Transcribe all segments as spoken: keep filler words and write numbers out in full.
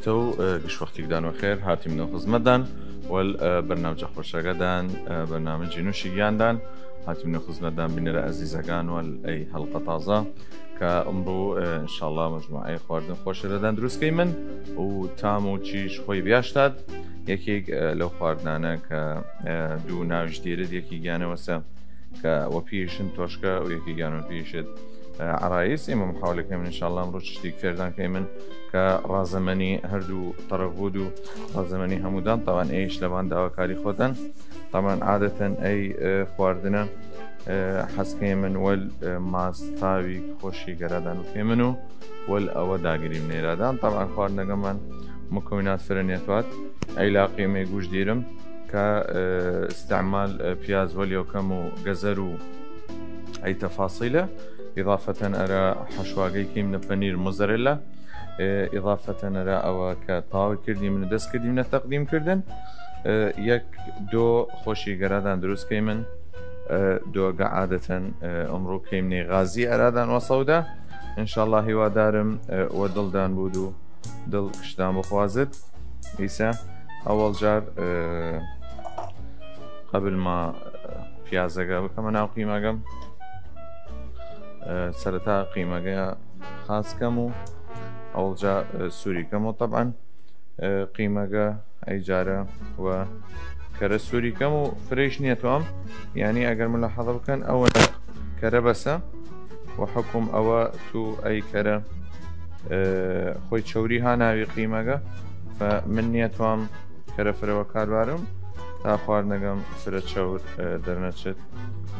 تەو، ئە، گشت وەختیگدان وەخێر هاتیمنەو خزمەتدان وەل، ئە، بەرنامجە خوەشەگەدان، ئە، بەرنامجی نوشیگیاندان هاتیمنەو خزمەتدان بینەرە ئەزیزەگان وەل ئەی هەڵقە تازە کە ئمڕوو، ئە، ئینشاڵڵا مەجموعەی خواردن خوەشەرەدان دروست کەیمن و تام و چیش خوەی بیاشتاد. یەکیگ، ئە، لەو خواردنانە کە، ئە، دوو ناویش دیرد، یەکیگیانە وەسە کە وە پیشن تۆشکە و یەکیگیان وە پیشت، ئە، عەرایس. ئیمە محاولە کەیمن ئینشاڵڵا ئمڕوو چشتیگ فێردان کەیمن کە ڕازەمەنی هەردوو تەڕەف بوود و ڕازەمەنی هەموودان. تەوان ئێش لەبان داواکاری خوەتن. تەوان عادەتەن ئەی، ئە، خواردنە، ئە، حەز کەیمن وەل، ئە، ماستاوی خوەشی گەرادان بکەیمن و وەل ئەوە داگریم نێرادان. تەوان خواردنەگەمان مکەوینات فرە نێتوات. ئەی لا قیمەی گوش دیرم کە، ئە، استعمال، ئە، پیاز وەلیەو کەم و گەزەر و ئەی تەفاسیلە. ئیضافەتەن ئەرا حەشواگەی کەیمنە پەنیر موزەرێلا. ئە، ئیضافەتەن ئەرا ئەوە کە تاوی کردیمن و دەس کردیمنە تەقدیم کردن. ئە، یەک دۆ خوەشی گەرادان دروست کەیمن. ئە، دۆگە عادەتەن، ئە، ئمڕوو کەیمنەی غازی ئەرادان وە سەودا. ئینشاڵڵا هیوادارم، ئە، وە دڵدان بود و دڵ کشتان بخوازد. ئیسە ئەوەڵ جار، ئە، قەبل ما، ئە، پیازەگە بکەمە ناو قیمەگەم، ئە، سەرەتا قیمەگە خاس کەم و ئەوەڵ جا، ئە، سووری کەم و طبعاً، ئە، قیمەگە ئەی جارە و کەرە سووری کەم و فرەیش نیەتوام. یعنی ئەگەر ملاحظە بکەن ئەوە کەرە بەسە و حکم ئەوە تو ئەی کەرە، ئە، خوەی چەوری ها ناوی قیمەگە. فە من نیەتوام کەرە فرەوە کاربارم تا خواردنەگەم فرە چەور، ئە، دەرنەچێت.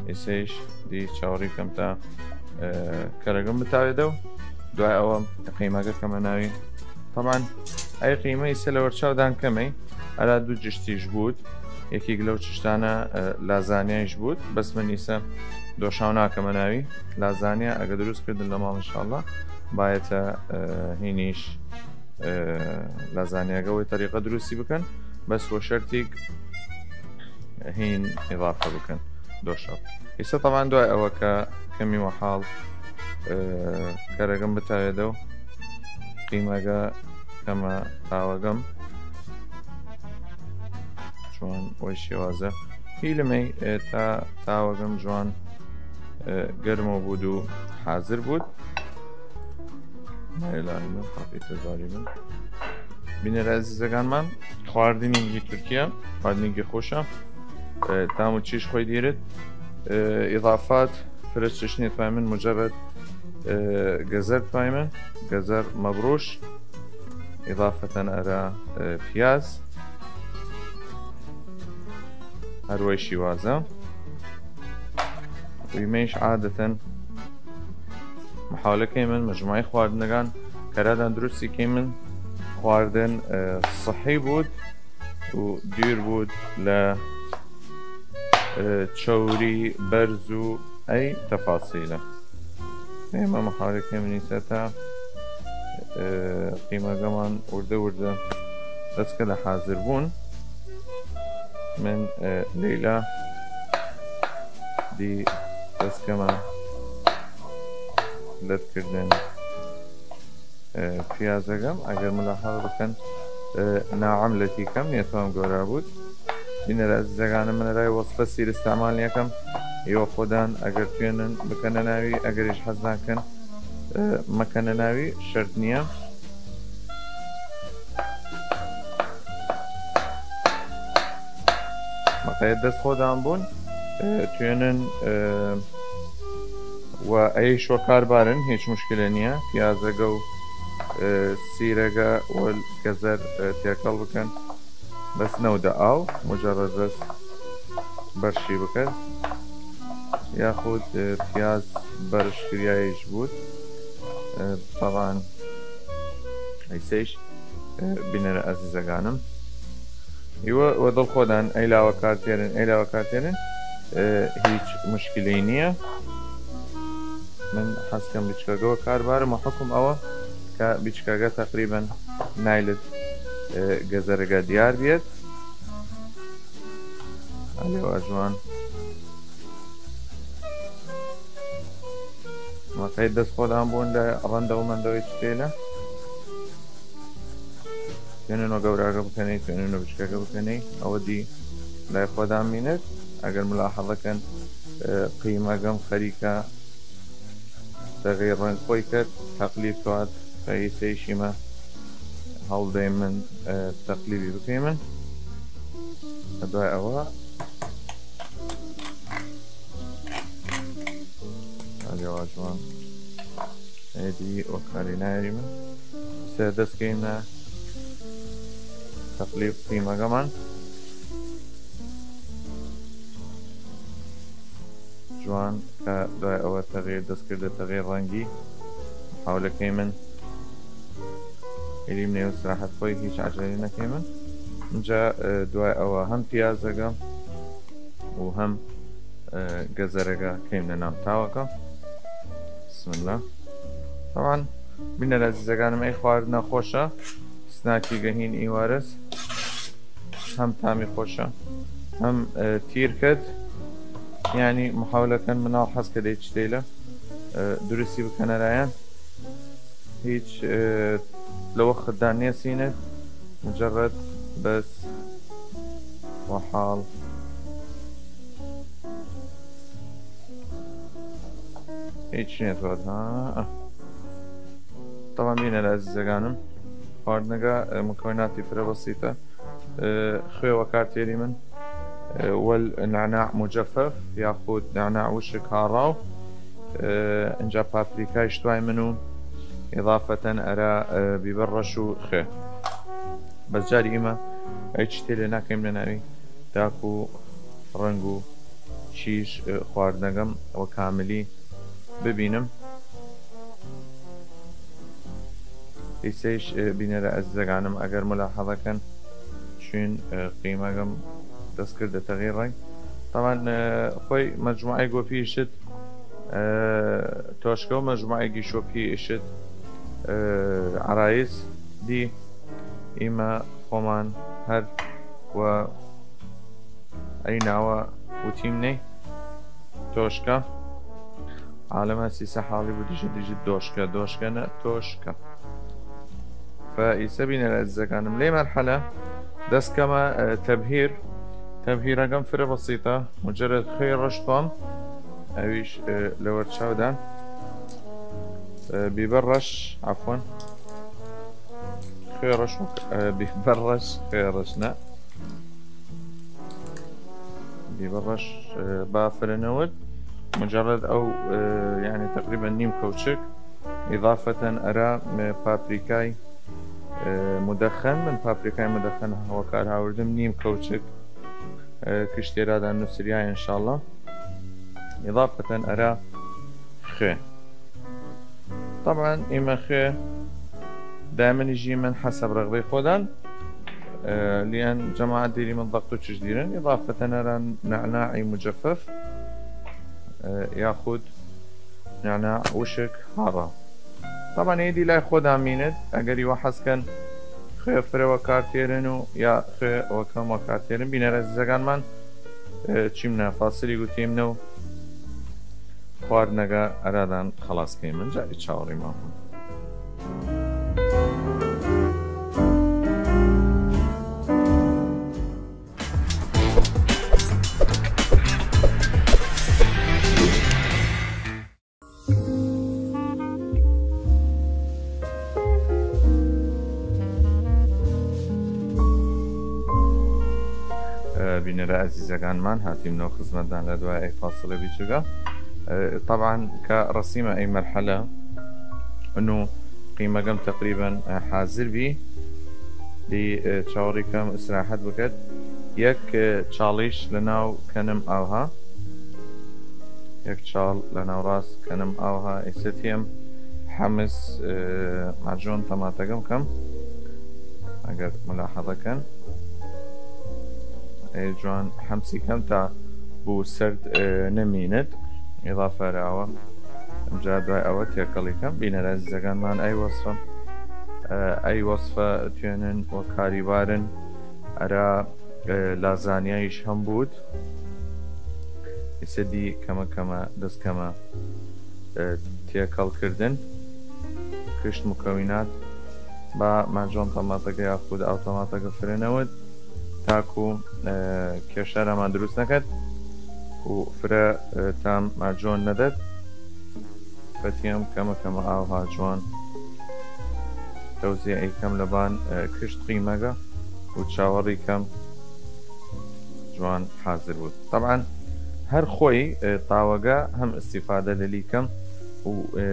ئیسەیش دی چاوەڕی کەم تا، ئە، کەرەگەم بتاوێدەو. دوای ئەوە قیمەگە کەمە ناوی. طبعاً ئەی قیمە ئیسە لە وەرچاودان کەمەی ئەرا دوو جشتیش بود. یەکیگ لەو چشتانە، ئە، لازانیایش بود، بەس من ئیسە دۆشاو ناکەمە ناوی لازانیا. ئەگە دروست کردن لە ماڵ ئینشاڵڵا بایەتە، ئە، هینیش، ئە، لازانیاگە وەی طریقە دروستی بکەن، بەس وە شەرتیگ هین ئیضافە بکەن دۆشاو. ئیسە طبعاً دوای ئەوە کە کەمی وە حاڵ، ئە، کەرەگەم بتاوێدەو قیمەگە کەمە تاوەگەم. جوان وەی شێوازە هیلمەی، ئێ، تا تاوەگەم جوان، ئێ، گەرمەو بود و حازر بود. نایلانمە حەقی تەزاری من. بینەر ئەزیزەگانمان، خواردنیگی تورکیە، خواردنیگی خوشە. ئێ، تام و چیش خوەی دیرد. ئێ، ئیضافات فرە چشنی توایمن مجرد، ئێ، گەزەر توایمن، گەزەر مەبروش. ئیضافەتەن ئەرا، ئێ، پیاز. هەر وەی شیوازە. ویمەیش عادەتەن محاولە کەیمن مەجموعەی خواردنەگان کەرادان دروستی کەیمن. خواردن، ئێ، صحی بود و دویر بود لە، ئێ، چەوری بەرز و ئەی تەفاسیلە. ئێمە محاولە کەیمن ئیسە تا، ئێ، قیمەگەمان وردە وردە دەسکە لە حازر بوون. من، ئێ، لەیلا دی دەسکەمە لەتکردن، ئێ، پیازەگەم. ئەگەر ملاحظە بکەن، ئێ، ناعەم لەتی کەم نیەتوان گۆرا بود. بینەر ئەزیزەگانم، من ئەرای وەسفە سیر استعمال نیەکەم. ئێوە خۆدان ئەگەر توێنن بکەنە ناوی، ئەگەریش حەز ناکەن، ئێ، مەکەنە ناوی، شەرت نیە. مەقەیە دەست خۆدان بوون، ئێ، توێنن، ئێ، و ئەیش وە کار بارن، هیچ مشکلە نیە. پیازەگە و، ئێ، سیرەگە و گەزەر، ئێ، تێکەڵ بکەن. بەس نەودە ئاو، مجرد بەس بەرشی بکەن. یاخود، ئێ، پیاز بەرش کریایش بود. ئێ، طبعاً ئەیسەیش، ئێ، بینەرە ئەزیزەگانم. ئیوە وە دڵ خۆدان ئەیلاوە کارتێرن، ئەیلاوە کارتێرن، ئێ، هیچ مشکلەی نیە. من حەز کەم بیچکەگەوە کار بارم و حکم ئەوە کە بیچکەگە تەقریبەن نایلت، ئێ، گەزەرەگە دیار بیەت. ئەلێ وە جوان. مەقەی دەست خۆدان بوون لە ڕەندەومەندەوەی چتێلە. توێنن وە گەوراگە بکەنەی، توێنن وە بچکەگە بکەنەی، ئەوە دی لای خۆدان مینەت. ئەگەر ملاحەزە کەن، ئە، قیمەگەم خەریکە تەغیر ڕەنگ خۆی کەت، تەقلیب کەواد، فەیسەیشیمە هەوڵدەیمن، ئە، تەقلیبی بکەیمن. لە دوای ئەوە ئەلێ واجوان ئێدی وەکاری نایری من سێ دەست کەیمنە تەقلیب قیمەگەمان. جوان کە دوای ئەوە تەغیر دەست کردە تەغیر ڕەنگی. حاولەکەی من ئیلیم نێو سراحەت خۆی هیچ عەجەلی نەکەی من. اینجا، ئە، دوای ئەوە هەم پیازەگە و هەم، ئە، گەزەرەگە کەیمنە ناو تاوەکە. بسم الله. طبعا بینەر عزیزەگانم، ئەی خواردنە خۆشە، سناکی گەهین ئیوارس هەم تامی خۆشە، هەم، ئە، تیرکەت، یعنی محاولەکەن مناڵ حەز کە دەی چتەیلە، ئە، دروستی بکەنەرایەن. هیچ، ئە، لەوە خدان نیەسینێت، مجرد بەس وەحاڵ. هیچ نیەت واد، ها؟ ئە. طبعا بینەر عزیزەگانم، خواردنەگە، ئە، مکەوناتی فرە بەسیتە. ئە، خوێ وەکار تێری من، ئە، وەل نعناع مجفف یاخود نعناع وشک هاڕاو، ئە، ئنجا پاپریکای شتوای من و ئضافەتەن ئەرا، ئە، بیبەر ڕەش و خوێ. بەس جاری ئیمە ئەی چی تێلێ ناکەیم لە ناوی تاکو ڕەنگ و چیش، ئە، خواردنەگەم وە کاملی ببینم. ئیسەیش، ئە، بینەرە ئەزیزەگانم ئەگەر ملاحەزە کەن چوین، ئە، قیمەگەم دەست کردە تەغیر ڕەنگ. طبعا، ئە، خۆی مەجموعەی گۆپی ئیشت، ئە، تۆشکە و مەجموعەی گیشۆپی ئیشت، ئە، عەرایز دی ئیمە خۆمان هەر وە ئەی ناوە وتیم نەی تۆشکە. عالەمە سیسە حاڵی بوو دژە دژە دۆشکە، دۆشکە نە، تۆشکە. فە ئیسە بینەر ئەزیزەگانم لەی مەرحەلە دەست کەمە، ئە، تەبهیر. تەبهیرەگەم فرە بەسیتە، مجرد خوێ ڕەش توام، ئەویش، ئە، لەوەر چاودان، ئە، بیبەر ڕەش، عەفوەن. خوێ ڕەش و، ئە، بیبەر ڕەش، خوێ ڕەش نە. بیبەر ڕەش، ئە، بافرە نەوەد. مجرد ئەو، ئە، یعنی تقریبا نیم کەوچک. ئضافەتەن ئەرا، ئە، پاپریکای، ئە، مدخن. من پاپریکای مدخن وەکار هاوردم نیم کەوچک. ئە، کشتێرادان نووسریای انشاءالله. ئضافەتەن ئەرا خوێ. طبعا ئیمە خوێ دامنی ژی من حەسەب ڕەغبەی خۆدان، ئە، لیان جەماعەت دیری من ضغط و چش دیرن. ئضافەتەن ئەرا نعناعی مجفف، ئە، یاخود نعناع وشک هاڕا. طبعا ئیدی لای خۆدان مینت، ئەگەری وە حەز کەن خوێ فرە وەکار تێرن و یا خوێ وەکەم وەکار تێرن. بینەر ئەزیزەگانمان، ئە، چیمنە فاسلی گوتیمنە و خواردنەگە ئەرادان خەڵاس کەیمن، جاری چاوەڕی ماکن. ئە، بینەرە ئەزیزەگانمان، هاتیمنەو خزمەتدان لە دوای ئەی فاسڵە بیچگە. ئە، طبعا کە ڕەسیمە ئەی مەرحەلە، ئنو قیمەگەم تقریبا، ئە، حازر بی. دی، ئە، چاوەڕی کەم ئیسراحەت بکەت. یەک، ئە، چاڵیش لە ناو کەنم ئاوها. یەک چاڵ لە ناوڕاس کەنم ئاوها. ئیسە تیەم حەمس، ئە، مەجۆن تەماتەگەم کەم. ئەگەر ملاحەزە کەن. ئەی جوان حەمسی کەم تا بوو سەرد، ئە، نەمینێت. ئضافە راوە. ئەمجا دوای ئەوە تێکەڵی کەم. بینەر ئەزیزەگانمان ئەی وەسفە، ئە، ئەی وەسفە توێنن وە کاری بارن ئەرا، ئە، لازانیایش هەم بوود. ئیسە دی کەمە کەمە دەست کەمە، ئە، تێکەڵ کردن کشت مکەوینات با ماجۆن تەماتەگە یاخود ئاو تەماتەگە فرە نەود، تاکو، ئێ، کێشەرەمان دروست نەکەد و فرە، ئێ، تام ماجۆن نەدەد. فەتیەم کەمە کەمە ئاو ها جوان تەوزیە ئەیکەم لەبان، ئێ، کشت قیمەگە و چاوەڕی کەم جوان حازر بود. طبعا هەر خۆی، ئێ، تاوەگە هەم ئیستیفادە لەلی کەم و، ئێ،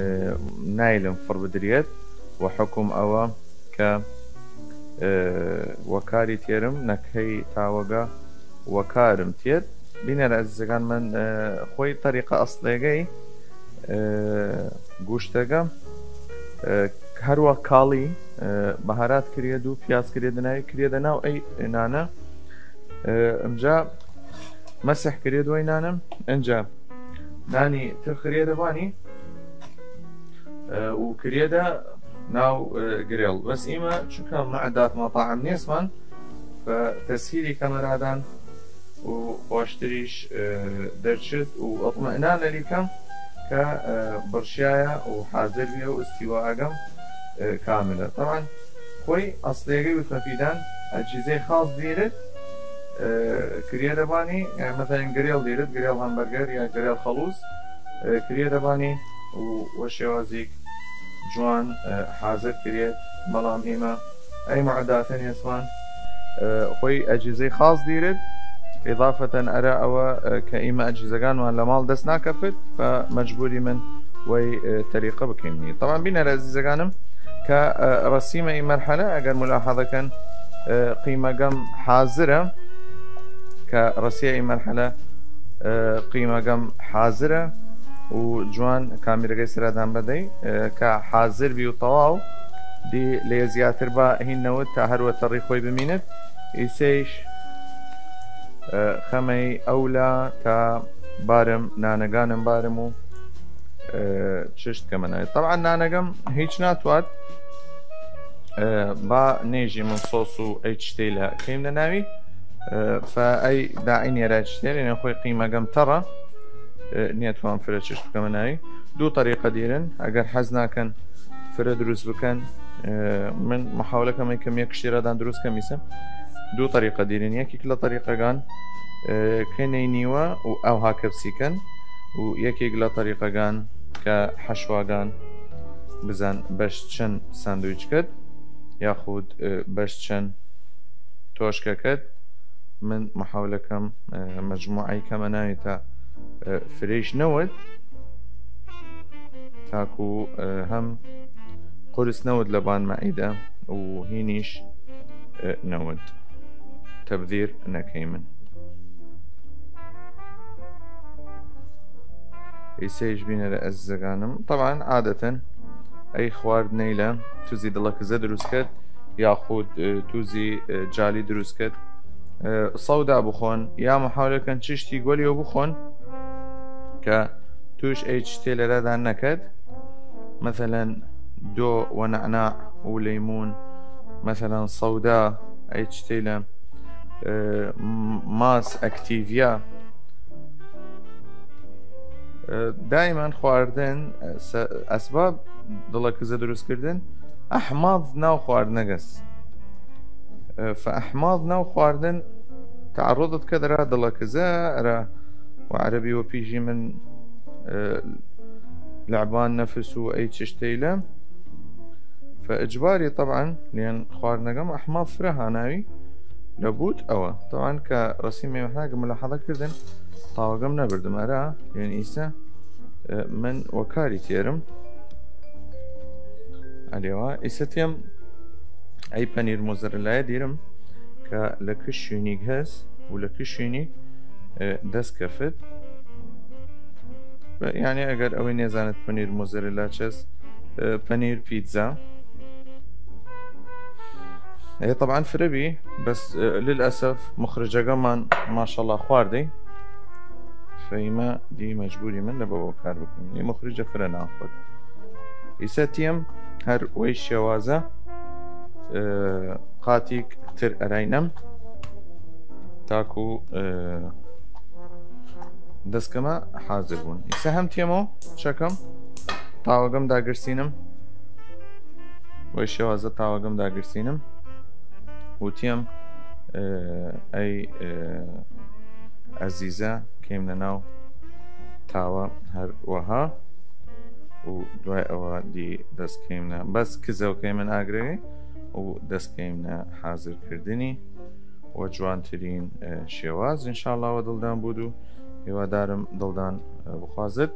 نایلم فڕ بدریەت و حکم ئەوە کە، ئێ، وەکاری تێرم نەکەی تاوەگە وەکارم تێت. بینەر ئەزیزەکان من، ئێ، خۆی طریقە ئەسڵێگەی، ئێ، گوشتەگە، ئێ، هەروە کاڵی، ئێ، بەهارات کریەد و پیاز کریەدە ناوی کریەدە ناو ئەی نانە. ئێ، ئمجا مەسح کریەد وەی نانم، ئنجا نانی تر خریەدە بانی، ئێ، و کریەدە ناو، ئێ، گرێڵ. بەس ئیمە چونکە معدات مەطاعم نیەسمان، فە تەسهیلی کەمەرادان و خوەشتریش، ئێ، دەرچت و ئەطمئنان لەلی کەم کە، ئێ، بڕشایە و حازر بیە و ئستیواگەم، ئێ، کاملە. طبعا خۆی ئەسڵێگەی وتمە پیدان ئەجیزەی خاص دیرت، ئێ، کریەدە بانی، ئێ، مەسەلەن گرێڵ دیرت، گرێڵ هەمبەرگەر یا گرێڵ خەڵوز، ئێ، کریەدە بانی و وە شێوازیک جوان، ئێ، حازر کریەت. بەڵام ئیمە ئەی معداتە نیەسمان، ئێ، خۆی ئەجیزەی خاص دیرت. ئضافەتەن ئەرا ئەوە، ئێ، کە ئیمە ئەجیزەگانمان لە ماڵ دەس ناکەفت، فە مەجبوری من وەی، ئێ، تەریقە بکەیمنی. طبعا بینەر ئەزیزەگانم کە، ئێ، رەسیمە ئی مەرحەلە، ئەگەر ملاحظە کەن، ئێ، قیمەگەم حازرە، کە رەسیە ئی مەرحەلە، ئێ، قیمەگەم حازرە و جوان کامیرەگەی سرادان بەدەی، ئێ، کە حازر بی و تەواو دی لێ زیاتر با هین نەود تا هەر وە تەڕی خۆی بمینت. ئیسەیش، ئێ، خەمەی ئەولا تا بارم نانەگانم بارم و، ئێ، چشت کەمە ناوی. طبعا نانەگەم هیچ ناتوات، ئێ، با نێژی من سۆس و ئەی چشتەی لە کەیمنە ناوی، ئێ، فە ئەی داعی نێرای چشتەی لێنێ خۆی قیمەگەم تەڕە، ئێ، نیەتوان فرە چشت بکەمە ناوی. دوو طریقە دیرن، ئەگەر حەز ناکەن فرە دروست بکەن، ئێ، من محاولە کەم ئەی کەم یەک شتێرادان دروست کەم ئیسە. دوو طریقە دیرن، یەکیک لە طریقەگان، ئێ، کەنەی نیوە و ئەوها کەپسی کەن و یەکیک لە طریقەگان کە حەشواگان بزان بەش چەن ساندویچ کەت یاخود، ئێ، بەش چەن تۆشکە کەت. من محاولە کەم، ئێ، مەجموعەی کەمە ناوی تا، ئێ، فرەیش نەود تاکو، ئێ، هەم قورس نەود لەبان مەعیدە و هینیش، ئێ، نەود تەبدیر نەکەیمن. ئیسەیش بینەرە ئەزیزەگانم. طبعا عادەتەن ئەی خواردنەیلە توزی دڵەکزە دروست کەت یاخود، ئێ، توزی، ئێ، جالی دروست کەت. ئێ، سەودا بخۆن یا محاولە کەن چشتی گۆلیەو بخۆن کە توش ئەی چشتێ لەرادان نەکەت. مەسەلەن دۆ و نەعناع و لەیمون، مەسەلەن سەودا، ئەی چشتەیلە، ئێ، م-، ماس ئەکتیڤیا. ئێ، دایمەن خواردن، ئێ، سە-، ئەسباب دڵەکزە دروستکردن ئەحماض ناو خواردنەگەس. ئێ، فە ئەحماض ناو خواردن تعرضت کە دەرا دڵەکزە ئەرا و عەرەبی وە پیژی من، ئێ، لەعبان نەفس و ئەی چشتەیلە. فە ئجباری طبعا لێن خواردنەگەم ئەحماض فرە هاناوی لە بوت ئەوە. طبعا کە رەسیمێ هەناگە ملاحظە کردن تاوەگەم نەبردم ئەرا لێن ئیسە، ئێ، من وەکاری تێرم. ئەلێوا ئیسە تێم ئەی پەنیر موزەرلایە دیرم کە لە کش شوینیگ هەس و لە کش شوینیگ، ئێ، دەس کەفت. یعنی ئەگەر ئەوەی نێزانت پەنیر موزەرلا چەس، ئێ، پەنیر پیتزا. ئێ، طبعا فرە بی، بەس، ئێ، للأسف مخرجەگەمان ماشەڵا خواردەی. فەیمە دی مەجبوری من لە بەوە کار بکەم. ئی مخرجە فرە ناخۆت. ئیسە تیم هەر وەی شێوازە، ئێ، قاتیک تر ئەراینەم تاکو، ئێ، دەسکەمە حازر بوون. ئیسە هەم تێمەوە چەکەم تاوەگەم داگرسینم. وەی شێوازە تاوەگەم داگرسینم، وتیم، ئە، ئەی، ئە، ئەزیزە کەیمنە ناو تاوە هەر وەها، و دوای ئەوە دی دەس کەیمنە، بەس کزەو کەیمن ئاگرەگەی و دەس کەیمنە حازر کردنی وە جوانترین، ئە، شێواز، انشاءاللە وە دڵدان بود و هیوادارم دڵدان، ئە، بخوازد.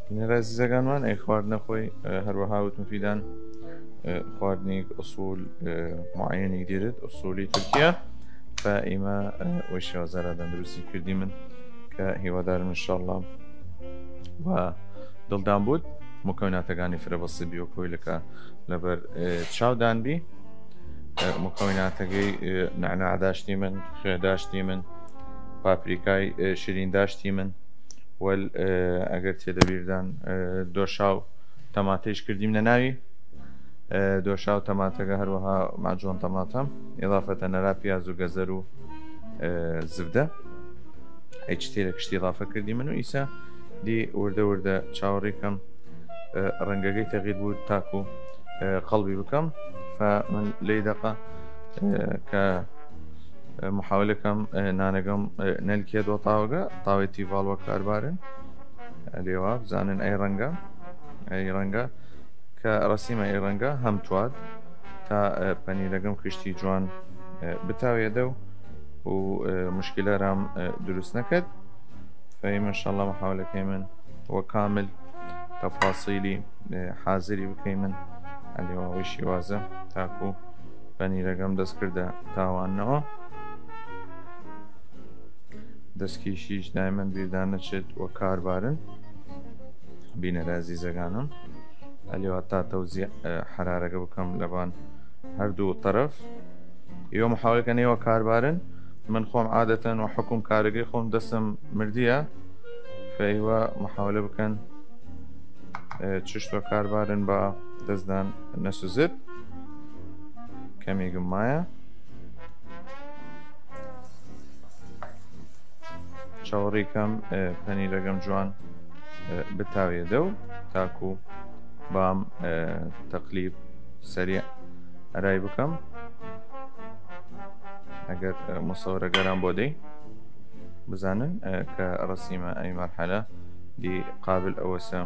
بینەر ئازیزەگانمان، ئەی خواردنە خوەی، ئە، هەروەها وتم فیدان، ئە، خواردنیگ ئوسول، ئە، معەنیگ دیرد، ئوسولی تورکیا، فە ئیمە، ئە، وەی شێوازە ئەرادان دروستی کردیمن کە هیوادارم انشاءاللە وە دڵدان بود. مکەوناتەگانی فرە بەسیت بیوە کۆیلەکە لەبەر، ئە، چاودان بی. ئە، مکەوناتەگەی، ئە، نەعناع داشتیمن، خێ داشتیمن، پاپریکای، ئە، شیرین داشتیمن. وەل، ئە، ئەگەر تێدە بیردان، ئە، دۆشاو تەماتەیش کردیمنە ناوی. ئە، دۆشاو تەماتەگە هەروەها مەعجون تەماتە، ئضافەتە نەرا پیاز و گەزەر و، ئە، زبدە. ئەی چ تێلە کشتی ئضافە کردیمن و ئیسە دی وردە وردە چاوەڕی کەم، ئە، رەنگەگەی تەغییر بود تاکو، ئە، قەڵبی بکەم. فە من لەی دەقە، ئە، کە، ئە، محاولە کەم، ئە، نانەگەم، ئە، نەلکێد وە تاوەگە، تاوەی تیڤاڵ وە کاربارن. ئەلێوا بزانن ئەی رەنگە، ئەی رەنگە کە رەسیمە ئەی رەنگە هەم تواد تا، ئە، پەنیرەگەم کشتی جوان، ئە، بتاوێدە و، و، ئە، مشکلە رام، ئە، دروست نەکەد. فەیمە انشاءاللە محاولەکەیمن وە کامل تەفاسیلی، ئە، حازری بکەیمن. ئەلێوا وەی شیوازە تاکو پەنیرەگەم دەست کردە تاواننەوە. دەسکیشیش دایمەن بیردان نەچێت وە کاربارن. بینەر ئازیزەگانم، ئەلێوا تا تەوزیع، ئە، حەرارەگە بکەم لەبان هەردوو تەرەف. ئیوە محاولەکەن ئیوە کاربارن. من خۆم عادەتەن وە حکوم کارەگەی خۆم دەسم مردیە. فەیوە محاولە بکەن، ئە، چشت وە کاربارن با دەستدان نەسوزت. کەمیگم مایە. چاوەڕی کەم، ئە، پەنیرەگەم جوان، ئە، بتاوێدە و تاکو بام، ئە، تەقلیب سەریع ئەرای بکەم. ئەگەر، ئە، مصورەگەران بۆ دەی بزانن، ئە، کە رەسیمە ئەی مەرحەلە دی قابل ئەوەسە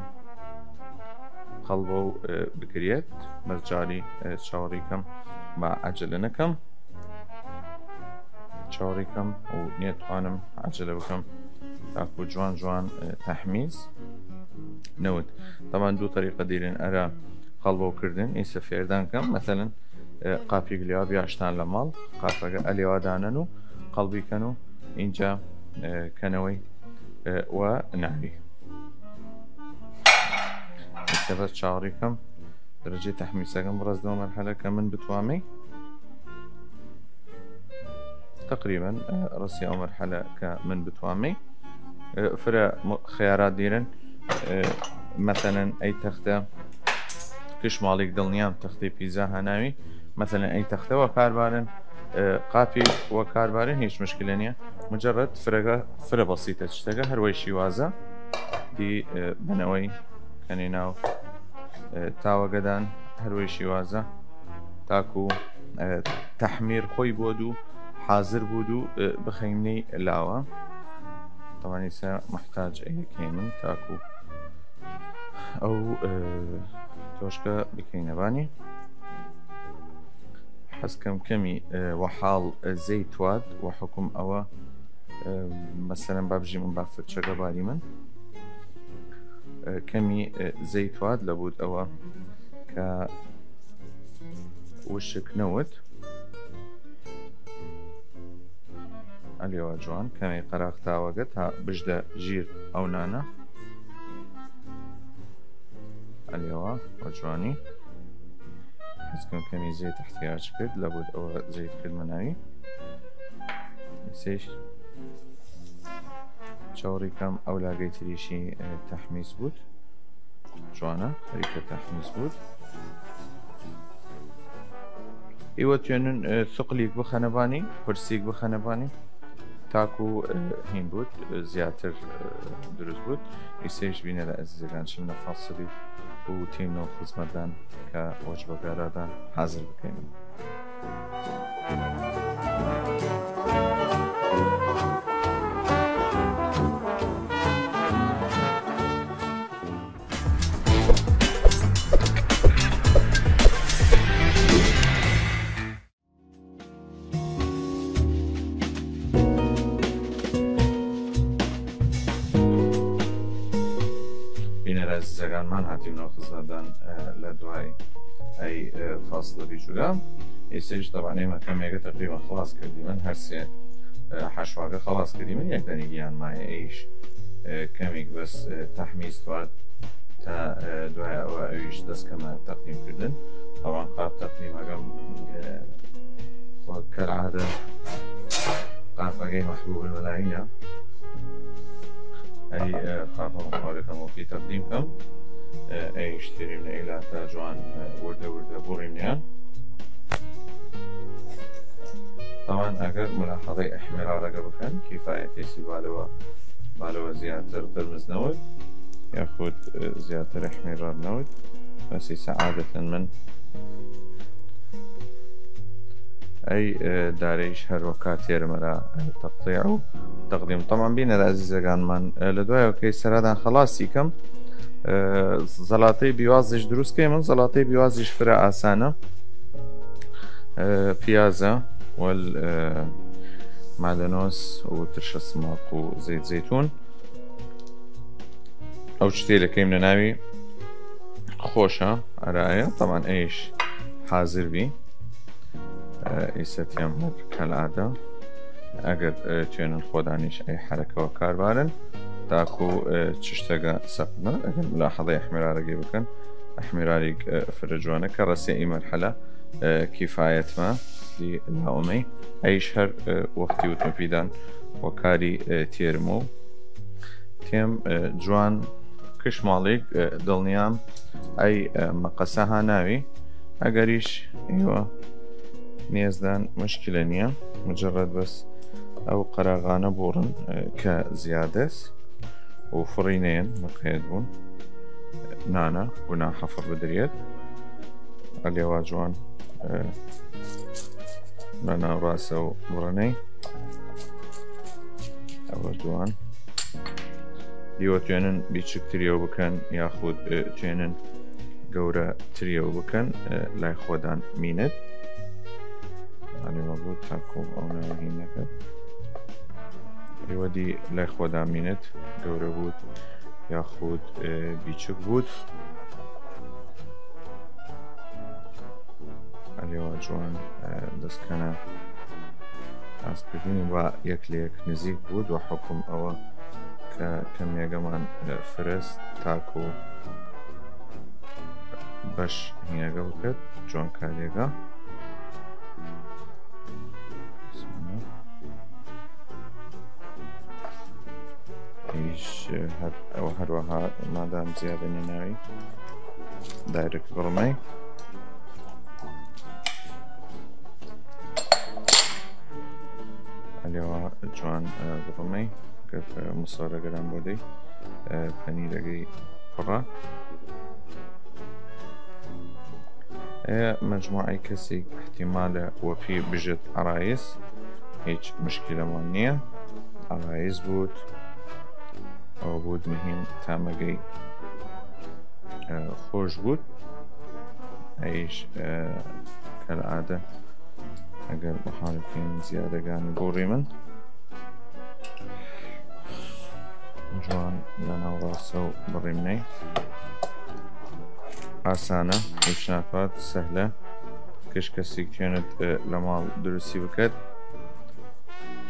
قەڵبەو، ئە، بکریەت. بەس جاری، ئە، چاوەڕی کەم با عەجەلە نەکەم. چاوەڕی کەم و نیەتوانم عەجەلە بکەم تاکو جوان جوان، ئە، تەحمیز نەود. طبعا دوو طریقە دیرن ئەرا قەڵبەو کردن، ئیسە فێردان کەم. مەسەلەن، ئە، قاپیگ لێوا بیاشتان لە ماڵ، قاپەگە ئەلێوا دانەن و قەڵبی کەن و ئینجا، ئە، کەنەوەی، ئە، وە ناوی. ئیسە بەس چاوەڕی کەم دەرەجەی تەحمیسەگەم بڕەسدەوە مەرحەلە کە من بتوامی. تقریبا، ئە، رەسی ئەو مەرحەلە کە من بتوامی. ئە، فرە م-، خیارات دیرن، ئە، مەسەلەن ئەی تەختە کشماڵیگ دڵنیام تەختەی پیزا هەناوی. مەسەلەن ئەی تەختە وە کاربارن، ئە، قاپی وە کاربارن هیچ مشکلە نیە. مجرد فرەگە، فرە بەسیتە چشتەگە هەر وەی شیوازە. دی، ئە، بنەوەی کەنی ناو، ئە، تاوەگەدان هەر وەی شیوازە تاکو، ئە، تەحمیر خۆی بود و حازر بود و، ئە، بخەیمنەی لاوە. طبعا ئیسە محتاج ئەیەکەیمن تاکو ئەو، ئە، تۆشکە بکەینە بانی. حەز کەم کەمی، ئە، وە حاڵ، ئە، زەیت واد وە حکوم ئەوە، ئە، مەسەلەن با بژیمن با فرچەگە باری من، ئە، کەمی، ئە، زەیت واد لەبود ئەوە کە وشک نەود. ئەلیەوە جوان کەمێ قەراختاوەگە تا بژدە ژیر ئەو نانە. ئەلیەوە وە جوانی. حەز کەم کەمی زەیت احتیاج کرد، لەبود ئەوە زەیت کرد مناوی. سیش چاوەڕی کەم ئەو لاگەی تریشی، ئە، تەحمیس بود. جوانە، خەریکە تەحمیس بود. ئیوە توێنن، ئە، سقلیگ بخەنە بانی، قورسیگ بخەنە بانی. تاکو، ئە، هین بوود، ئە، زیاتر، ئە، دروست بوود. ئیسەیش بینەرە ئەزیزەگان، چمنە فاسڵی و تیمنەو خزمەتدان کە وەجبەگە ئەرادان حازر بکەیم. بینەر ئەزیزەگانمان، هاتیمنەوە خزمەتدان، ئە، لە دوای ئەی، ئە، فاصلە بیجوگە. ئیسەیش طبعاً ئێمە کەمێگە تقریباً خلاص کردیمن، هەر سێ، ئە، حەشواگە خلاص کردیمن، یەک دەنیگیان مایە ئەیش، ئە، کەمیگ بەس، ئە، تەحمیس وارد تا، ئە، دوای ئەوە ئەویش دەسکەمە تەقدیم کردن. ئەوان قاپ تەقدیمەگەم، ئە، وەک کەلعادە قاپەگەی محبوب الملاهینە. ئەی، ئە، قاپە مخارەکەم وەکی تەقدیم کەم. ئە، ئەیش تیریم لە ئیلا تا جوان، ئە، وردە وردە بوڕیم نیان. ئەوان ئەگەر ملاحظەی ئەحمرارەگە بکەن، کیفایەتێسی بالەوە، بالەوە زیاتر قرمز نەوت، یاخود، ئە، زیاتر ئەحمرار نەوت. بەس ئیسە عادەتەن من ئەی، ئە، دارەیش هەر وەکا تێرمەرا، ئە، تەقطیع و تەقدیم. طبعاً بینەر ئەزیزەگانمان، ئە، لە دوای ئەوکەی سەرادان خلاصی کەم، ئە، زەڵاتەی بیوازیش دروست کەی. من زەڵاتەی بیوازیش فرە ئاسانە. ئە، پیازە وەل، ئە، مادەنۆس و ترشە سماق و زەیت زەیتون. ئەو چتێ لە کەیمنە ناوی خۆشە ئەرایە، طبعاً ئەیش حازر بی. ئە، ئیسە تیەم هەر کەلعادە. ئەگەر، ئە، توێنن خۆدانیش ئەی حەرەکەوە کاربارن، تاکو، ئە، چشتەگە سەقمە. ئەگەر ملاحظەی ئەحمرارەگەی بکەن، ئەحمراریگ، ئە، فرە جوانە کە رەسێ ئی مەرحەلە، ئە، کیفایەتمە دی لاومەی. ئەیش هەر، ئە، وەختی وتمە پیدان وە کاری، ئە، تێرمە و تێم، ئە، جوان کشماڵیگ، ئە، دڵنیام ئەی، ئە، مەقەسە ها ناوی. ئەگەریش ئیوە نێزدان مشکلە نییە، مجرد بەس ئەو قەراغانە بوڕن، ئە، کە زیادەس و فڕی نێن مقەیەت بوون. نانە گوناحە فڕ بدریەت. ئەلێوا جوان، ئە، لە ناوڕاسە و بڕنەی. ئەوە جوان. دیوە توێنن بیچکتریەو بکەن، یاخود، ئە، توێنن گەورە تریەو بکەن، ئە، لای خۆدان مینت. ئەلێوا بوو تاکو ئەو ناوە هینەکەت. ئێوە دی لای خۆدان مینت گەورە بوود یاخود، ئێ، بیچک بوود. ئەلێوا جوان، ئێ، دەسکەنە ئاسکردنی و یەک لە یەک نزیک بوود و حکم ئەوە کە کەمێگەمان، ئێ، فرست تاکو بەش هینەگە بکەت جوانکاریەگە. هیچ، هەر، ئەوە هەروەها مادام زیادە نێناوی دایرکت بڕمەی. ئەلێوا جوان، ئە، بڕمەی. گەر، ئە، مسۆرەگەران بۆ دەی، ئە، پەنیرەگەی پڕە. ئێ، مەجموعەی کەسیگ احتیمالە وەپی بژێت عەرایس، هیچ مشکلەمان نییە. عەرایس بوود، ئەوە بوود مهم تامەگەی، ئە، خۆش بوود. ئەیش، ئە، کەلعادە ئەگەر بەحاڵەتین زیادەگانی بوڕی من. جوان لە ناوڕاسە و بڕیمنەی. ئاسانە، هیچ نافات، سەهلە. کەش کەسیگ توێنێت، ئێ، لە ماڵ دروستی بکەت.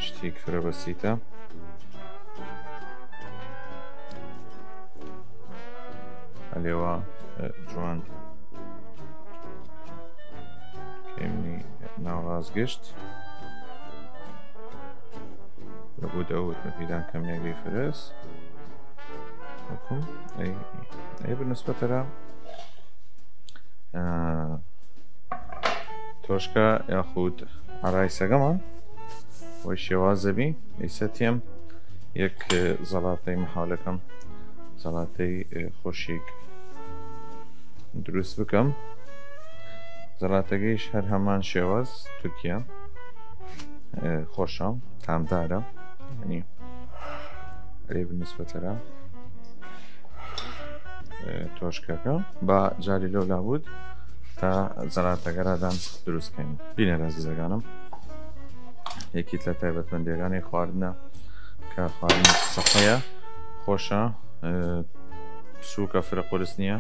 شتیگ فرە بەسیتە. ئەلێوا، ئێ، جوان. کەیمنی ناوڕاس گشت. لەبوود ئەو وتمە پیدان کەمێگەی فرەس. وەکم. ئەی، ئەی بنسبەتەرە، ئە، تۆشکە یاخود عەرایسەگەمان. وەی شێوازە بی. ئیسە تێم یەک، ئێ، زەڵاتەی محاولەکەم، زەڵاتەی، ئێ، خۆشیگ دروس بکەم. زەڵاتەگەیش هەر هەمان شێواز تورکیە، ئێ، خۆشە، تامدارە، یعنی، ئەرێ بنسبەتەرە. ئێ، تۆشکەکە با جاری لەو لابوود تا زەڵاتەگەرادان دروست کەین. بینەر ئەزیزەگانم، یەکیت لە تایبەتمەندیەگانی خواردنە کە خواردن سەحەیە، خۆشە، ئێ، سووکە، فرە قورس نییە.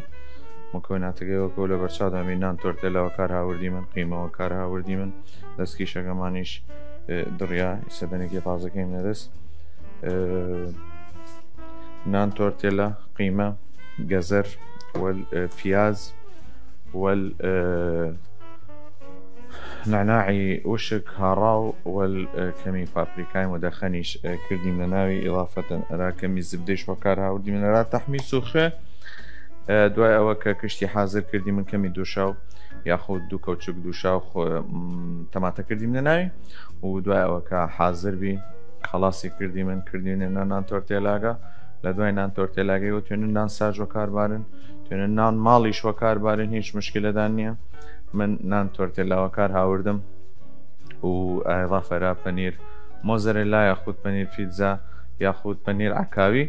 مکەوناتەگەی وەکو لە بەرچاودا می نان تۆرتێلا وەکار هاوردیمن، قیمە وەکار هاوردیمن، دەسکیشەگەمانیش، ئێ، دڕیا، ئیسە دەنێکی تازەکەیم نەدەس. ئێ، نان تۆرتێلا، قیمە، گەزەر، وەل، ئێ، پیاز، وەل، ئێ، نەعناعی وشک هاڕاو، وەل، ئێ، کەمی پاپریکای مدەخەنیش، ئێ، کردیمنە ناوی، ئیڵافەتەن ئەرا کەمی زبدەیش وەکار هاوردیمن ئەرا تەحمیس و خێ. ئێ، دوای ئەوە کە کشتی حازر کردیمن، کەمی دووشاو یاخود دوو کەوچک دووشاو خۆ، م، تەماتە کردیمنە ناوی و دوای ئەوە کە حازر بی، خەڵاسی کردیمن، کردیمنە نان تۆرتێلاگە. لە دوای نان تۆرتێلاگەی وە توێنن نان ساج وەکار بارن، توێنن نان ماڵیش وەکار بارن، هیچ مشکلەدان نییە. من نان تۆرتێلا وەکار هاوردم و ئیڵافەرا پەنیر مۆزەرێلا یاخود پەنیر پیتزا یاخود پەنیر عەکاوی،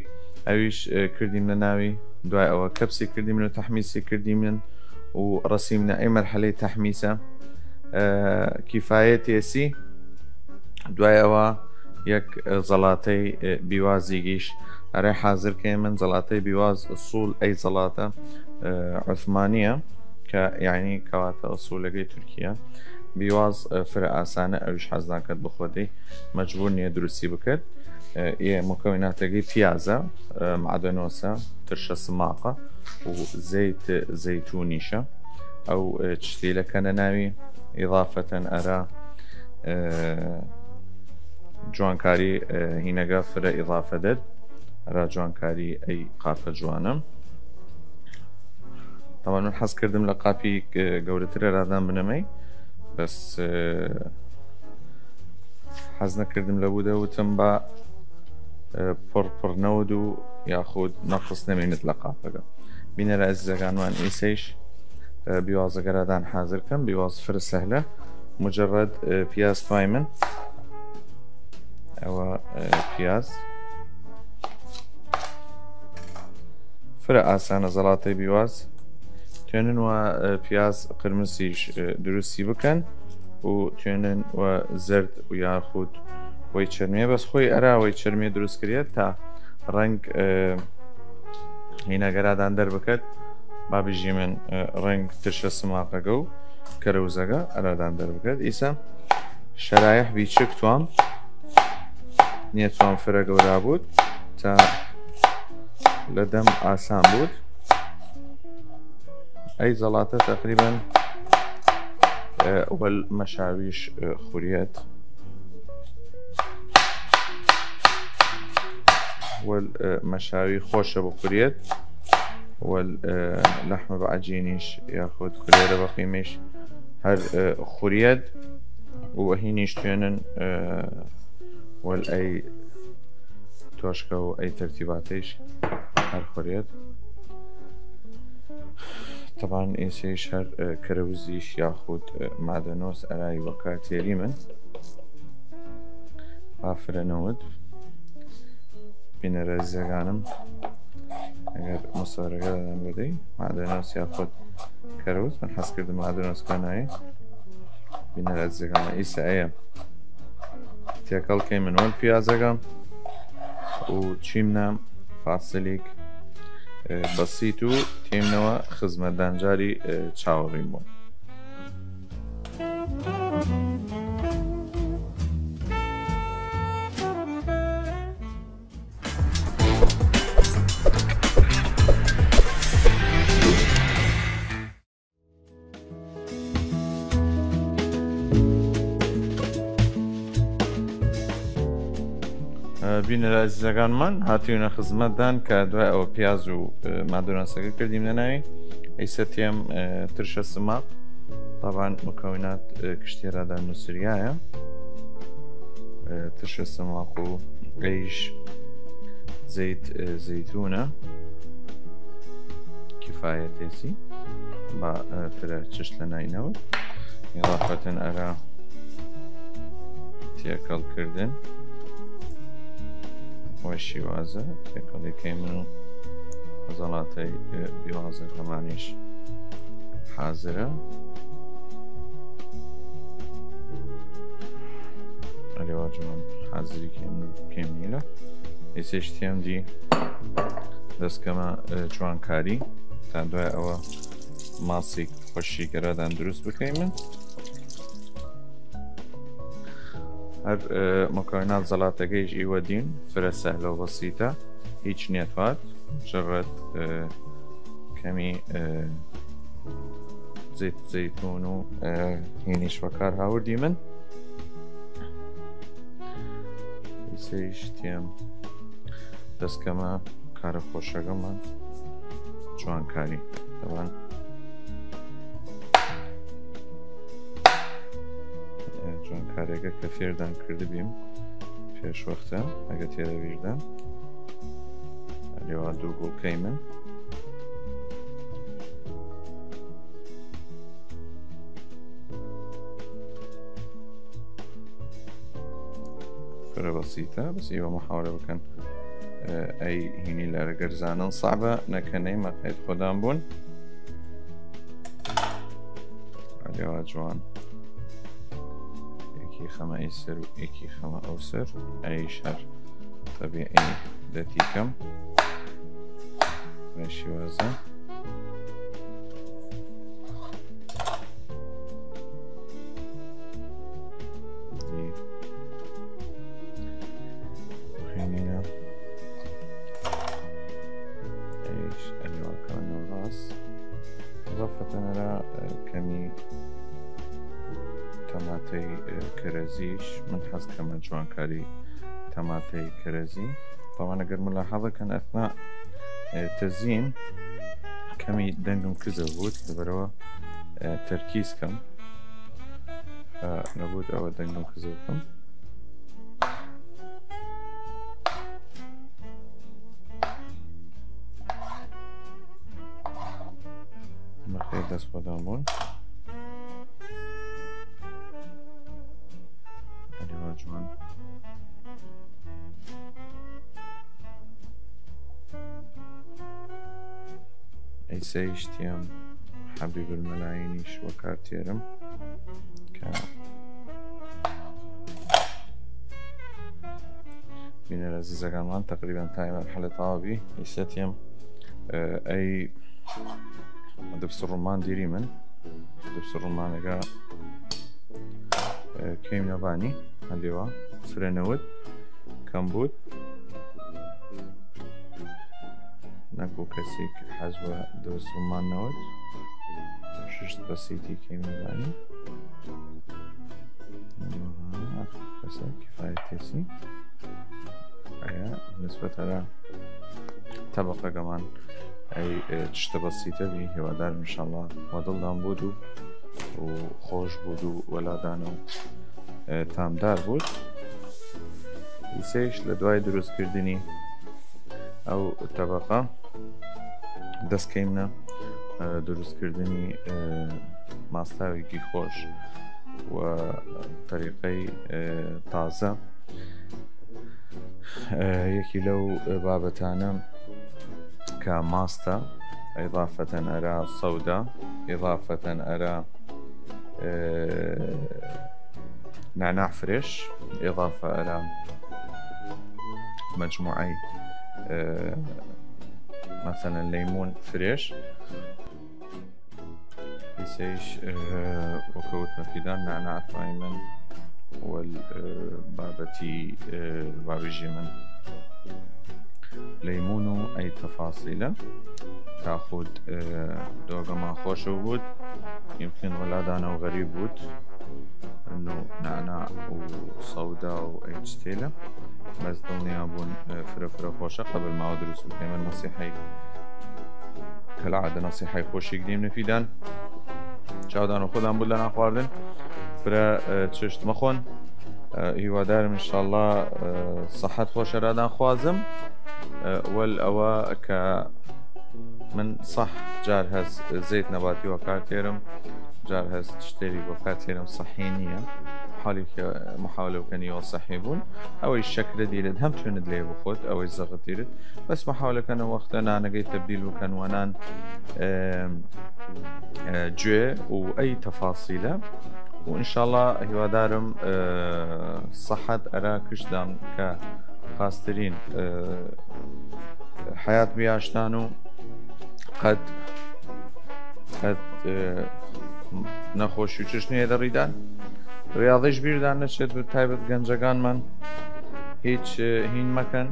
ئەویش، ئێ، کردیمنە ناوی. دوای ئەوە کەپسی کردیمن و تەحمیسی کردیمن و ڕەسیمنە ئەی مەرحەلەی تەحمیسە، ئێ، کیفایەتێسی. دوای ئەوە یەک، ئێ، زەڵاتەی، ئێ، بیوازیگیش ئەرێ حازر کەیمن. زەڵاتەی بیواز ئسوول ئەی زەڵاتە، ئێ، عوسمانیە کە یعنی کەواتە ئسوولەگەی تورکیە. بیواز، ئێ، فرە ئاسانە، ئەویش حەز ناکەت بخوەدەی، مەجبوور نییە دروستی بکەت. ئێ، ئێ مکەوناتەگەی پیازە، ئێ، معدەنۆسە، ترشە سماقە و زەیت زەیتونیشە. ئەو، ئێ، چشتیلە کەنە ناوی ئیڵافەتەن ئەرا، ئێ، جوانکاری، ئێ، هینەگە فرە ئیڵافە دەد ئەرا جوانکاری ئەی قاپە جوانە. تەبعەن من حەز کردم لە قاپی، ئێ، گەورەتر ئەرادان بنەمەی، بەس، ئێ، حەز نەکردم لە بوودە وتم با، ئێ، پڕ پڕ نەود و یاخود نەقص نەمینت لە قاپەگە. بینەرە ئەزیزەگانمان ئیسەیش، ئێ، بیوازەگەرادان حازر کەم. بیواز فرە سەهلە، مجرد، ئێ، پیاز توایمن. ئەوە، ئێ، پیاز فرە ئاسانە زەڵاتەی بیواز. توێنن وە، ئێ، پیاز قرمسیش، ئێ، دروستی بکەن و توێنن وە زەرد و یاخود وەی چەرمیە، بەس خۆی ئەرا وەی چەرمیە دروست کریەت تا ڕەنگ، ئێ، هینەگەرادان دەربکەت، با بژیمن، ئێ، ڕەنگ ترشە سماقەگە و کەرەوزەگە ئەرادان دەربکەت. ئیسە شەرایح بیچک توام، نیە توام فرە گەورا بوود تا لە دەم ئاسان بوود. ئەی زەڵاتە تەقریبەن، ئێ، وەل مەشاویش، ئێ، خوریەت. وەل، ئێ، مەشاوی خۆشە بخوریەت. وەل، ئێ، لەحمە بە عەجینیش یاخود کولێرە بە قیمەیش هەر، ئێ، خوریەت. و هینیش توێنن، ئێ، وەل ئەی تۆشکە و ئەی تەرتیباتەیش هەر خوریەت. تەبعەن ئێسەیش هەر، ئێ، کەرەوزیش یاخود، ئێ، مادەنۆس ئەرای وەکار تێریمن. ئافرە نەود. بینەرە ئەزیزەگانم، ئەگەر مصورەگە دادان بدەی، مادەنۆس یاخود کەرەوز، من حەز کردم مادەنۆس کانایی. بینەرە ئەزیزەگانم، ئیسە ئەیە تێکەڵ کەیمن وەل پیازەگە و چیمنە فاسلیگ، ئێ، بەسیت و تێمنەوە خزمەتدان جاری، ئێ، چاوەڕیم بوون. بینەرە ئەزیزەگانمان، هاتیونە خزمەتدان کە دوای ئەوە پیاز و، ئێ، مادۆناسەگە کردیمنە ناوی. ئیسە تێم، ئێ، ترشە سماق. طبعاً مکەونات، ئێ، کشتێرادان نووسریایە. ترشە سماق و ئەیش زەیت، ئە، زەیتونە کفایەتێسی با، ئە، فرە چشت لە ناینەوە. ئیضافەتەن ئەرا تێکەڵ کردن وە شیوازە تێکەڵی کەیمن و زەڵاتەی، ئە، بیوازە کەمانیش حازرە. ئەرێ واجمان حازری کەم، کەم نیلە. ئیسەیش تێم دی دەستکەمە، ئە، جوانکاری تا دوای ئەوە ماسیک خوەشیگەرادان دروست بکەیمن. هەر، ئە، مکونات زەڵاتەگەیش ئیوە دین فرە سەهلە و بەسیتە، هیچ نیەتوات جڕت، ئە، کەمی، ئە، زەیت زەیتون و، ئە، هینیش وەکار هاوردیمن. ئیسەیش تێم دەستکەمە کارە خوەشەگەمان جوانکاری. تەبان، ئە، جوانکارێگە کە فێردان کردبیم پێش وەختە، ئەگە تێدە ویردان ئەلێوا دوو گوڵ کەیمن. فرە بەسیتە، بەس ئیوە محاولە بکەن، ئە، ئەی هینی لەرەگەر زانن سەعبە نەکەنەی مەقەید خۆدان بوون. ئەلێوا جوان. یەکی خەمە ئی سەر و یەکی خەمە ئەو سەر. ئەیش هەر طبیعی دەتیکەم بە شیوازە. دی خوێنینە. ئەیش ئەلێوا کەمە ناوڕاس. ئضافەتەن ئەرا، ئە، کەمی تەماتەی، ئە، کەرەزیش. من حەز کەمە جوانکاری تەماتەی کەرەزی. تەوان ئەگەر ملاحەزە کەن ئەثنا، ئە، تەزین کەمی دەنگم کزە بوود لەبەرەوە، ئە، تەرکیز کەم. ئە، نەبوود ئەوە دەنگم کزە بکەم. مەخێر دەست خۆدان بوون. ئەلێوا جوان. ئەیسەیش تێم حەبیب المەلایینیش وەکار تێرم کە بینەر عزیزەگانمان تەقریبەن تای مەرحەلە تەواو بی. ئیسە تێم، ئە، ئەی دبس ڕومان دیریمن. دبس ڕومانەگە، ئە، کەیم نەبانی هەندێوا فرە نەوت کەم بوود. نەکو کەسیک حەز وە دبس ڕومان نەوت. ششت بەسیتی کەیم نەبانی. کەسە کفایەتێسی. ئەیە نسبەت ئەرا تەبەقەگەمان ئەی، ئێ، چشتە بەسیتە بی. هیوادارم انشاءاللە وە دڵدان بود و، و خۆش بود و وەلادانە و، ئێ، تامدار بود. ئیسەیش لە دوای دروست کردنی ئەو تەبەقە دەست کەیمنە، ئێ، دروست کردنی، ئێ، ماستاویگی خۆش و طریقەی، ئێ، تازە. ئێ، یەکی لەو بابەتانە کە ماستە، ئیضافەتەن ئەرا سەودا، ئیضافەتەن ئەرا، ئێ، نەعناع فرێش، ئیضافە ئەرا مەجموعەی، ئێ، مەسەلەن لەیمون فرێش. ئیسەیش، ئێ، وەکەوت مەفیدان نەعناع توایمن وەل، ئێ، بابەتی، ئێ، بابیژی من لەیمون و ئەی تەفاسیلە تا خود، ئێ، دۆگەمان خۆشە بود. یمکن وەلادانە و غەریب بود. نو نەعناع و سەودا و ئەی چتێلە. بەس دڵنیا بون، ئێ، فرە فرە خۆشە. قەبل ماوە دروست بکەیمە نەسیحەی کەلعادە نەسیحەی خۆشیگ دیم نەفیدان. چاودان و خۆدان بود لە ناخواردن. فرە، ئێ، چشت مەخۆن. ئە، هیوادارم ئینشاڵڵا، ئە، سەحەت خوەش ئەرادان خوازم. ئە، وەل ئەوە کە من سەح جار هەس زەیت نەباتی وەکار تێرم، جار هەس چتێری وەکار تێرم سەحی نییە. حالی کە محاولە بکەنی وە سەحی بوون، ئەوەی شەکرە دیرت هەم توێنت لێ بخۆت، ئەوەی زەغت دیرت. بەس محاولە کەنە وەختە نانەگەی تەبدیل بکەن وە نان، ئە، ئە، جوێ و ئەی تەفاسیلە. و ئینشاڵڵا هیوادارم، ئە، سەحەت ئەرا کشتدان کە خاسترین، ئە، حەیات بیاشتان و قەت، قەت، ئە، نەخۆش و چشت نێدە ڕیدان. ریاضیش بیردان نەچێت، بە تایبەت گەنجەگانمان هیچ، ئە، هین مەکەن،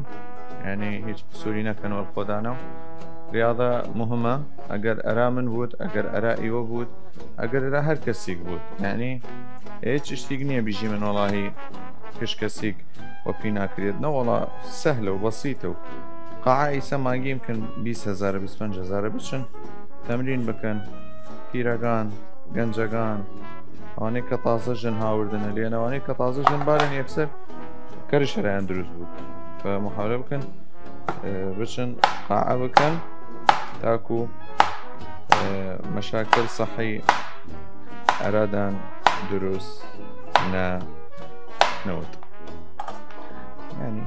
یعنی هیچ قسووری نەکەن وەل خۆدانەوە. ریاضە مهمە، ئەگەر ئەرا من بوود، ئەگەر ئەرا ئیوە بوود، ئەگەر ئەرا هەر کەسیک بوود، یعنی هیچ شتیک نییە بیژی من وەڵاهی کش کەسیک وە پی ناکرێت. نە وەڵا، سەهلە و بەسیتە و قاعە ئیسە مانگی یمکن بیست هەزارە، بیست پەنج هەزارە بچن تەمرین بکەن. پیرەگان، گەنجەگان، ئەوانەی کە تازە ژن هاوردنە لێن، ئەوانەی کە تازە ژن بارن یەکسەر کەرش هەرایان دروست بوو. فە محاولە بکەن، ئە، بچن قاعە بکەن تاکو، ئە، مەشاکل سەحی ئەرادان دروست نە نەوت. یعنی،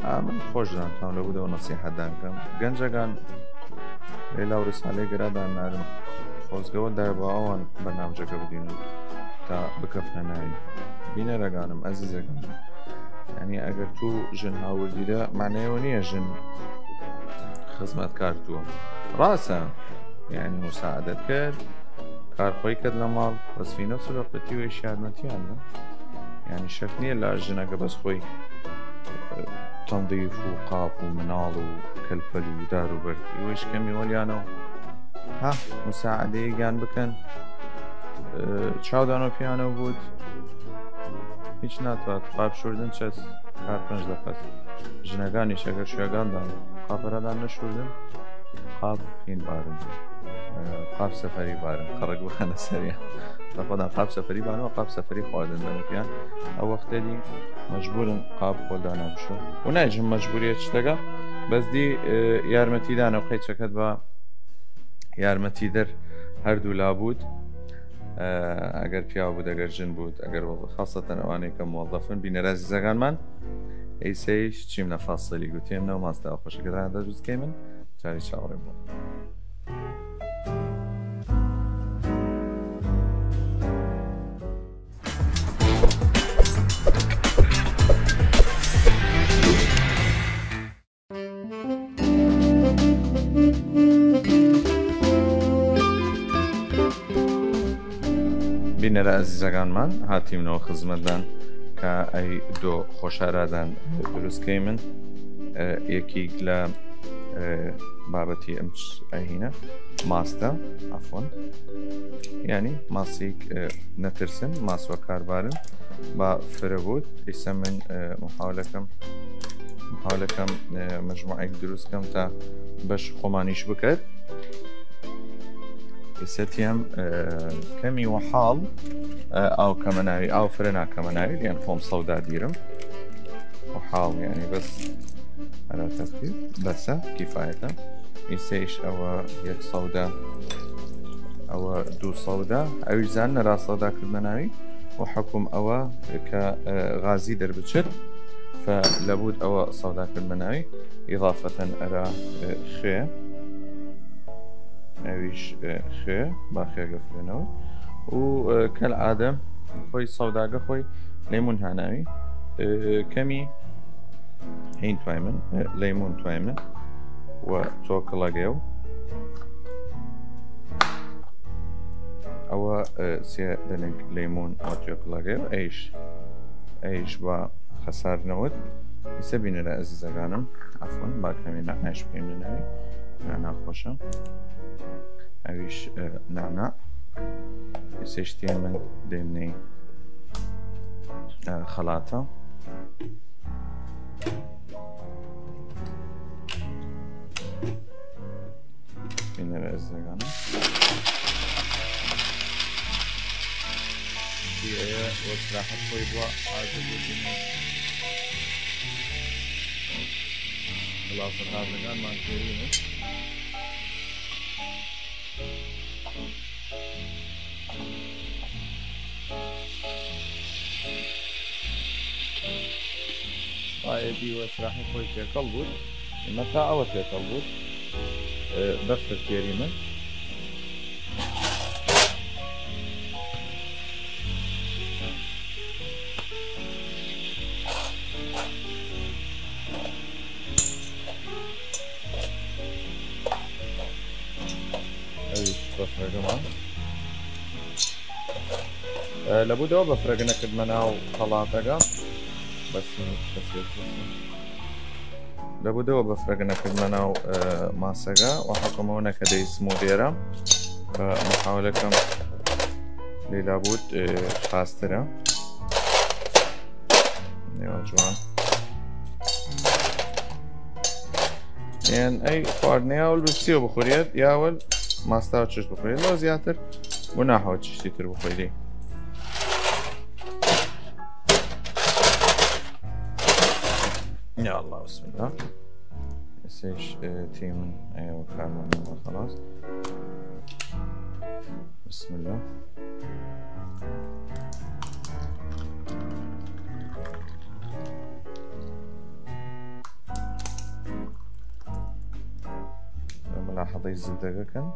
ئا، من خۆش دان تام لە بودەوە نەسیحەت دان کەم. گەنجەگان لەیلا و رسالەی گەرادان نارم. خۆزگەوە دای با ئەوان بەرنامجەگە بدینن تا بکەفنە ناوی. بینەرەگانم، ئەزیزەگانم. یعنی، ئەگەر تو ژن هاوردیرە، معنەیەوە نییە ژن خزمەتکار تووە. ڕاسە، یعنی، مساعدەت کرد، کار خۆی کرد لە ماڵ، بەس فی نەفس الوقت وەیش یارمەتیان بە. یعنی، شەرت نییە لە ژنەگە بەس خۆی، ئە، تەنظیف و قاپ و مناڵ و کەلپەل و دار و بەرد. ئیوەیش کەمی وەلیانەوە. ها، مساعدەیەگان بکەن. ئە، چاودانەوە پیانەوە بوود. هیچ ناتوات. قاپ شوردن چەس کار پەنج دەقەس. ژنەگانیش ئەگەر شوێگاندان قاپەرەدان نەشوردن، قاپ هین بارن. ئە، قاپ سەفەری بارن. خەڕک بخەنە سەریان. لە خۆدان قاپ سەفەری بارن و قاپ سەفەری خواردن بەنە پیان. ئەو وەختێ دی مەجبورن قاپ خۆلدانە بشۆ. و نایجم مەجبوریە چتەگە. بەس دی، ئە، یارمەتیدانە و قەیچەکەت بە یارمەتیدەر هەردوو لا بوود. ئە، ئەگەر پیاو بوود، ئەگەر ژن بوود، ئەگەر وەڵ-، خاصەتەن ئەوانەی کە موەڵدەفن، بینەر ئەزیزەگانمان. ئەیسەیش چیم نەفاسەلی گوتێم نەو ماستە خۆشەکەدان دەست کەی من چاری چاوەڕێ بوون. بینەرە ئەزیزەگانمان، هاتیمنەوە خزمەتدان کە ئەی دو خۆشارادان دروست کەیمن. ئە، یەکیگ لە، ئە، بابەتی ئەم چ-، ئەهینە ماستە، عەفوەن. یعنی ماسیگ، ئە، نەترسن، ماس وەکاربارن با فرە بوود. ئیسە من، ئە، محاولەکەم، محاولەکەم، ئە، مەجموعەیگ دروست کەم تا بەش خۆمانیش بکەد. ئیسە تیەم، ئە، کەمی وەحاڵ، ئە، ئاو کەمە ناوی، ئاو فرە ناکەمە ناوی، یان خۆم سەودا دیرم. وەحاڵ، یعنی بەس ئەرا تەرتیب بەسە، کیفایەتە. ئیسەیش ئەوە یەک سەودا، ئەوە دوو سەودا، ئەویش زان نەرا سەودا کردمە ناوی. و حکم ئەوە کە، ئە، غازی دەربچێت، فە لەبود ئەوە سەودا کردمە ناوی. ئیضافەتەن ئەرا، ئە، خێ، ئەویش، ئە، خێ، با خێگە فرێنەوە. و، ئە، کەل ئادەم خۆی سەوداگە خۆی لەیمون هاناوی، ئە، کەمی هین توایمن، ئە، لەیمون توایمن و تۆکڵەگەیەو. ئەوە، ئە، سێ دەنگ لەیمون و تۆکڵەگەیەو. ئەیش، ئەیش با خەسار نەوت. ئیسە بینەرە ئەزیزەگانم، عەفوەن، با کەمی نەعناش بکەیم لە ناوی. نەعنا خۆشە. ئەویش، ئە، نەعنا. ئیسەیش تیە من دەیمنەی، ئە، خەڵاتە. بینەرە ئەزیزەگانم. ئەیە وە ئیسراحەت خۆی بووە، حاضر بوو بینێ. خلاصە، تازەگانمان تێرینە. ئایە دی وە ئیسراحەت خۆی تێکەڵ بوود، ئیمە تا ئەوە تێکەڵ بوود، ئێ، بەفر تێریمن. ئەویش بەفرەگەمان. ئێ، لەبودەوە بەفرەگە نەکردمە ناو خەڵاتەگە. بەس، بەس، بەس، بەس. لەبودەوە بەفرەگە نەکردمە ناو، ئێ، ماسەگە و حەکمەوە نەکە دەی سمودێرە. ئێ، محاولە کەم لیلا بود، ئێ، خاسترە. نێوە جوان. یان ئەی خواردنەیە وەل بپسیەوە بخوریەت، یا وەل ماستاو چشت بخوریەت، لەو زیاتر گوناحەوە چشتی تر بخوری. یا الله، بسم الله. ئێسەیش، ئێ، تیم، ئێ، وەکارمان نەما، خلاص. بسم الله. ملاحظەی زبدەگە کەن.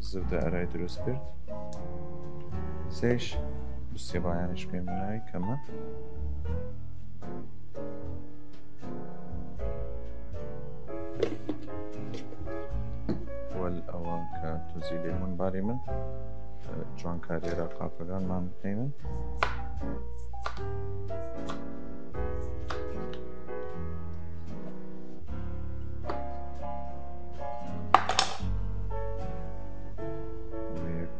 زبدە ئەرای دروست کرد. سێش بسێ بایانش پێم ناوی کەمە. وەل ئەوە کە توزی لێمون باری من، جوانکاری را قاپەگانمان بکەیمن. ئەوە یەک،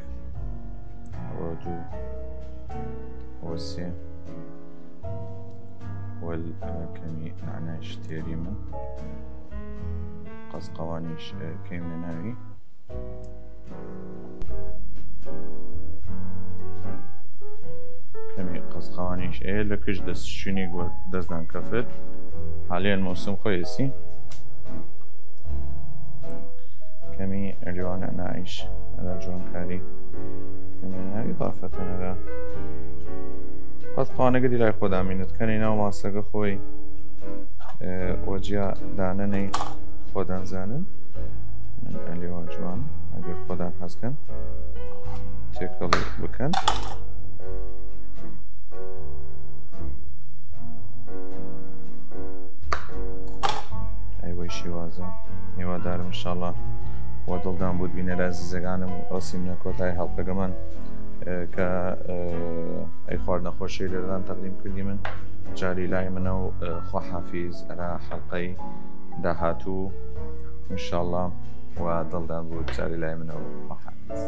ئەوە دوو، ئەوە سێ. وەل، ئە، کەمی نەعنایش تێریمن. قەزقەوانیش، ئە، کەیمە ناوی. کەمی قەزقەوانیش ئەیە لە کش دەست شوینیگ وە دەستدان کەفت. حالیەن موسم خۆیەسی. کەمی ئەلیوانە نایش ئەرا جوانکاری. کەمی ناوی بافەتەنەرا. قەزقەوانەگە دی لای خۆ دامینت کەنی ناو ماسەگە خۆی. ئێ، وەجیا دانەنەی خۆدان زانن. من ئەلیوا جوان، ئەگەر خۆدان حەز کەن تێکەڵ بکەن. ئەی وەی شیوازە. هیوادارم انشاءالله وە دڵدان بود بینەر ئازیزەگانم. ئەوسیمنە کۆتای هەڵپەگەمان، ئێ، کە، ئێ، ئەی خواردنە خۆشەی لێرەدان تەقدیم کردیمن. جاری لای منە و، ئێ، خواحافیز ئەرا حەڵقەی داهاتوو انشاءالله. وە دڵدان بود، جاری لای منە و خواحافیز.